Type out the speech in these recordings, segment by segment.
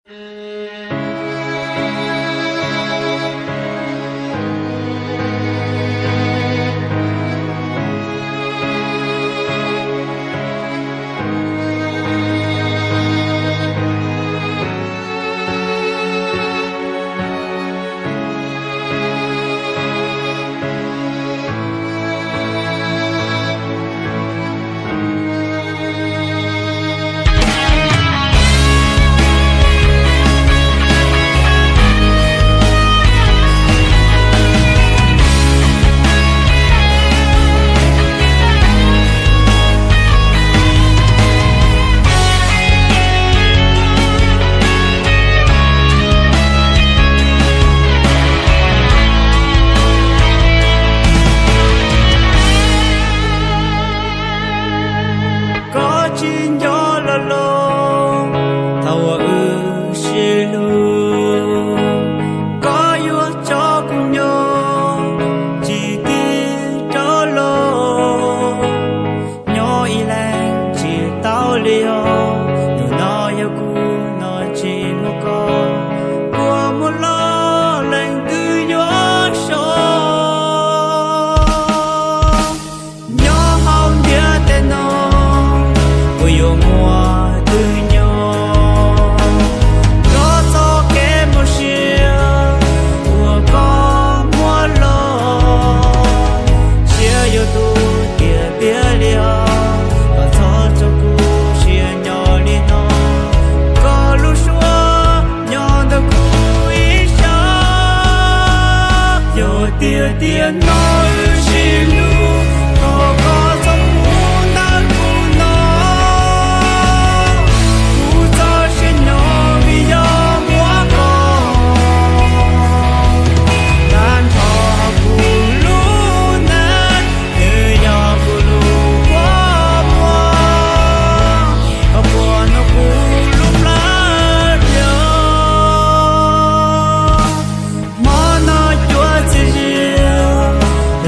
Koj tsis nco los los thaum uas wb sib hlub, koj yuav tso kuv nyob tsis tig rov los. Nyob ib leeg tsis tau li os, hnub no yog kuv no tsis muaj koj, kua muag los leej twg yuav so. Nyob hauv ntiaj teb no, puas yuav muaj twg nyob? Koj txoj kev muaj sia uas koj muab los, siab yuav tu tiag tiag li os. Koj txhob tso kuv sia nyob li no, koj lub suab nyob ntawm kuv ib sab. Yog tiag tiag no wb sib hlub, thov koj txhob mus ntawm kuv no. Kuv txoj sia nyob vim yog muaj koj, tag nrho kuv lub neej twb yog kuv lub kua muag. Koj puas hnov kuv lub plab riam? Hmo no cuab txias zias,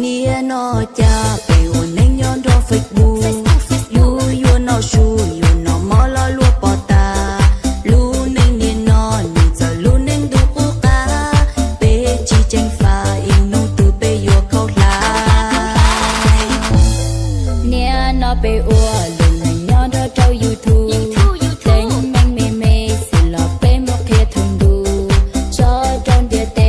Niaj no cas peb ua neej nyob nrog Facebook, yus yuav noj su, yus noj mov los luag pom tas. Lub neej niaj no nws txawm lub neej ntuj qub qab, peb tsis tseem faj ib hnub twg peb yuav khaub hlab. Niaj no peb ua lub neej nyob nrog rau YouTube, teeb meem me me xwb los peb muab qhia thaum ntuj, tso rau ntiaj teb.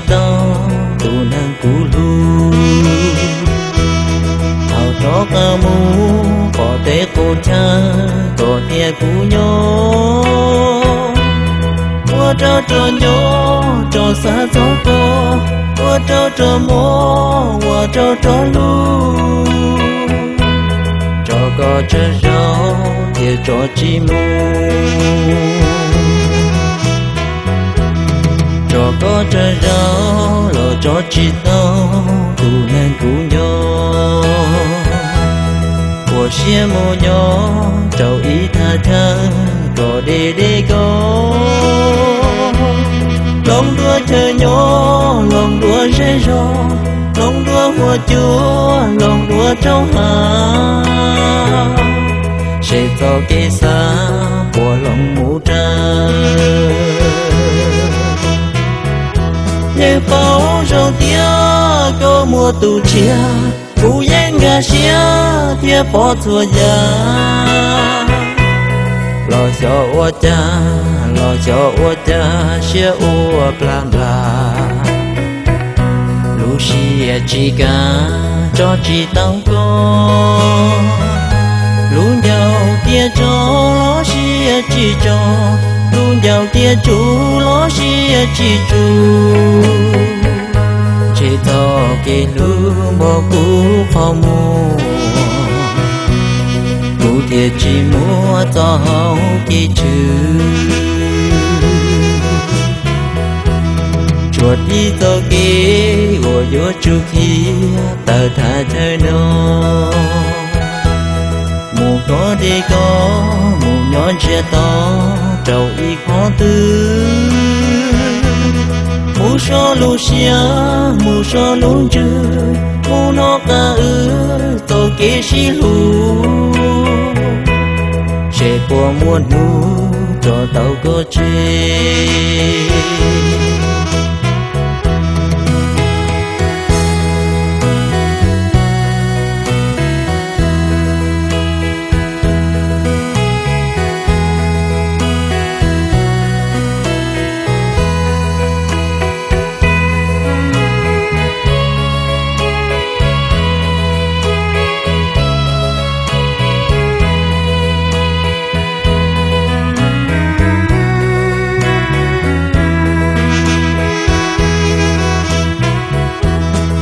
tau tus neeg kuv hlub. Thaum rov qab mus pom tej qub chaw kom tias kuv nyob, ua rau rog nco rog xav txog koj, ua rau rog mob ua rau rog hlub. Tso koj tsawg zaus thiaj tso tsis mus, tso koj tsawg zaus los tso tsis tau tus neeg kuv nco. Ua siab mus nyob rau ib thaj chaw kom deb deb koj, hloov dua chaw nyob, hloov dua zej zog, hloov dua huab cua, hloov dua rau hav, seb txoj kev xav puas hloov mus raws. Yeej paub zoo tias koj muaj tus tshiab, kuv yeej nkag siab thiab pom txhua yam. Los xyov ua cas, los xyov ua cas siab ua plag nplas, lub siab tsis kam tso tsis tau koj. Lub ncauj tias tso los siab tsis tso, lub ncauj tias tsum los siab tsis tsum. Ntshe txoj kev hlub npog kuv qhov muag, kuv thiaj tsis muaj txoj hau kev tshwm. Tsuas tib txoj kev uas yuav tsum khiav tawm thaj chaw no, mus kov deb koj, mus nyob ntsiag to rau ib qhov twg, mus so lub siab, mus so lub ntsws, mus noj qab wb txoj kev sib hlub, seb puas muaj hnub tso tau koj tseg.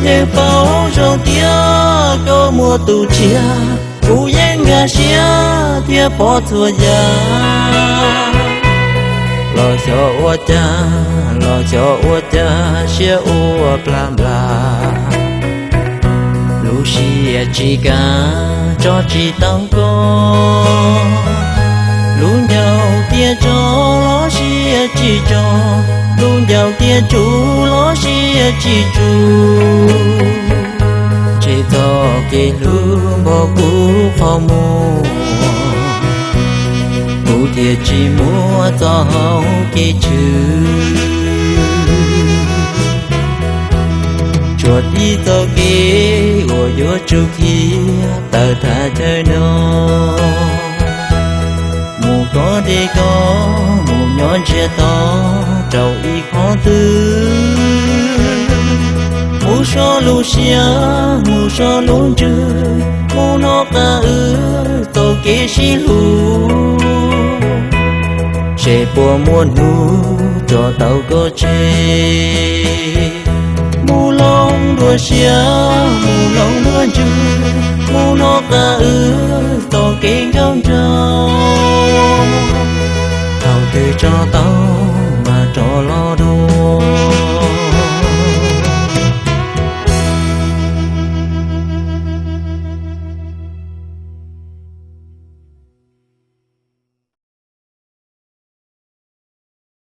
Yeej paub zoo tias koj muaj tus tshiab, kuv yeej nkag siab thiab pom txhua yam. Los xyov ua cas, los xyov ua cas siab ua plag nplas, lub siab tsis kam tso tsis tau koj. Lub ncauj tias tso los siab tsis tso, lub ncauj tias tsum los siab tsis tsum. Ntshe txoj kev hlub npog kuv qhov muag, kuv thiaj tsis muaj txoj hau kev tshwm. Tsuas tib txoj kev uas yuav tsum khiav tawm thaj chaw no, mus kov deb koj, mus nyob ntsiag to rau ib qhov twg, mus so lub siab, mus so lub ntsws, mus noj qab wb txoj kev sib hlub, seb puas muaj hnub tso tau koj tseg. Mus hloov dua siab, mus hloov dua ntsws, mus noj qab wb